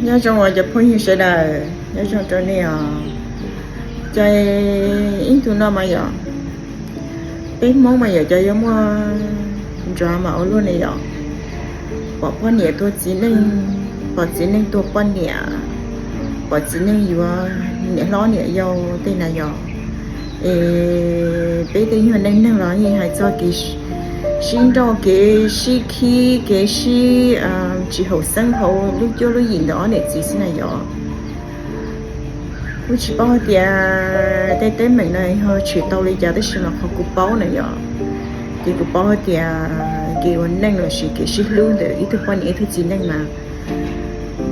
Nyob zoo os cov phooj ywg sawv daws, nyob zoo rau nej os. Ces ib ntu no mas yog peb Hmoob mas yog cov yuav muaj nrov mas ua luaj ne yom. Pom poj niam tua txiv neej, pom txiv neej tua poj niam, pom txiv neej yuav niam hlob niam yau tej na yom. Es peb tej nyuag neej neeg los yeej hais txog kev sib nrauj, kev sib khib, kev sib tsis haum xeeb hauv lub cuab lub yim ntawm ob niam txiv xwb na yom. Kuv tsis paub hais tias tej teeb meem no yog tshwm tau li cas, tab sis mas qhov kuv paub na yom, ces kuv paub hais tias kev ua neej lossis kev sib hlub ntawm ib tug poj niam ib tug txiv neej mas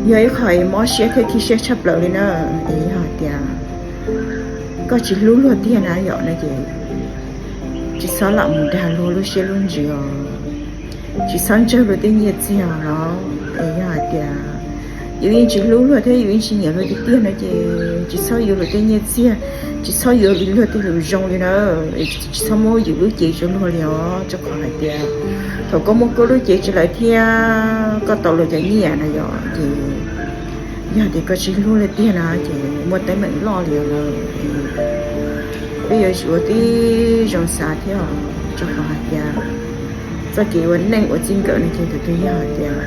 yog ib qho mob siab thiab khib siab tshaj plaws li na. Es yog hais tias koj tsis hlub luag tiag na yom no ces tsis txhob lam mus dag luag lub siab lub ntsws os, tsis txhob ntsawg luag tej nyiaj txiag os. Es yog hais tias yus yeej tsis hlub luag thiab yus yeej tsis nyiam luag tiag tiag no ces tsis txhob yuav luag tej nyiaj txiag, tsis txhob yuav luag tej lus zoo li na. Tsis txhob muab yus lub cev rau luag li os, rau qhov hais tias thaum koj muab koj lub cev rau lawv thiab koj tau luag cov nyiaj na yom, ces yog tias koj tsis hlub luag tiag na ces muaj teeb meem loj li os. Peb yuav tsum ua tib zoo xav thiab os, rau qhov hais tias txoj kev ua neej ua txij nkawm no ces tus twg yog hais tias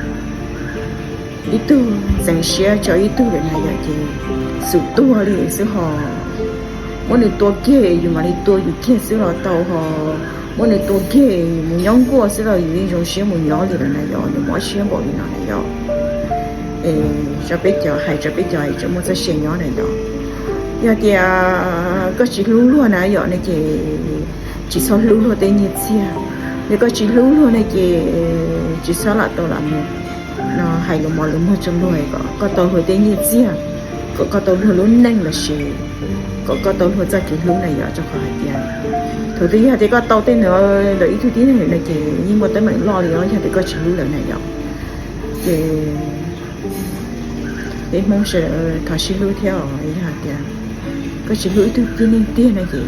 ib tug ntxeev siab rau ib tug lawm na yom ces xum tuag li xwb hos. Muab nws tua kiag yus mam li tua yus kiag xwb los tau hos, muab nws tua kiag yus mus nyob nkuaj xwb los yus yeej zoo siab mus nyob li lawm na yom, nws mob siab npaum li no na yom. Es rau peb cov hais, rau peb cov es tseem muaj txoj sia nyob na yom, yog tias koj tsis hlub luag na yom no ces tsis txhob hlub luag tej nyiaj txiag. Yog koj tsis hlub luag no ces tsis txhob lam tau lam mus no hais lus mos lus muag rau luag kom koj tau luag tej nyiaj txiag, kom koj tau luag lub neej lossis kom koj tau luag txoj kev hlub na yom, rau qhov hais tias thaum twg yog tias koj tau tej ntawd ntawm ib tug tib neeg lawm no ces yeej muaj teeb meem loj li os, yog tias koj tsis hlub lawm na yom. Ces peb Hmoob sawv daws thov sib hlub thiab os. Yog hais tias koj tsis hlub ib tug tib neeg tiag no ces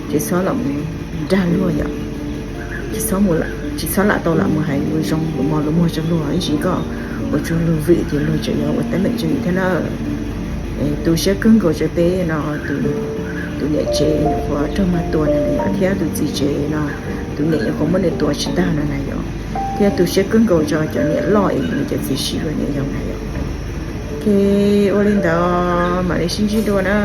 tsis txhob lam mus dag luag yom, tsis txhob lam tau lam mus hais lus zoo lus mos lus muag rau luag, ib ntsis koj ua tsuag luag vwm ces luag tseem yuav ua teeb meem rau yus thiab na. Tu siab kawg nkaus rau peb no, tus niam tsev nyuam qhuav raug mag tua na yom, thiab tus txiv tsev no tus niam nyuam qhuav muab nws tua tsis tag no na yom, thiab tu siab kawg nkaus rau cov niam loj es nws cov txiv sib yuav niam yau na yom. Ces ua li ntawd mam li sib ntsib dua na.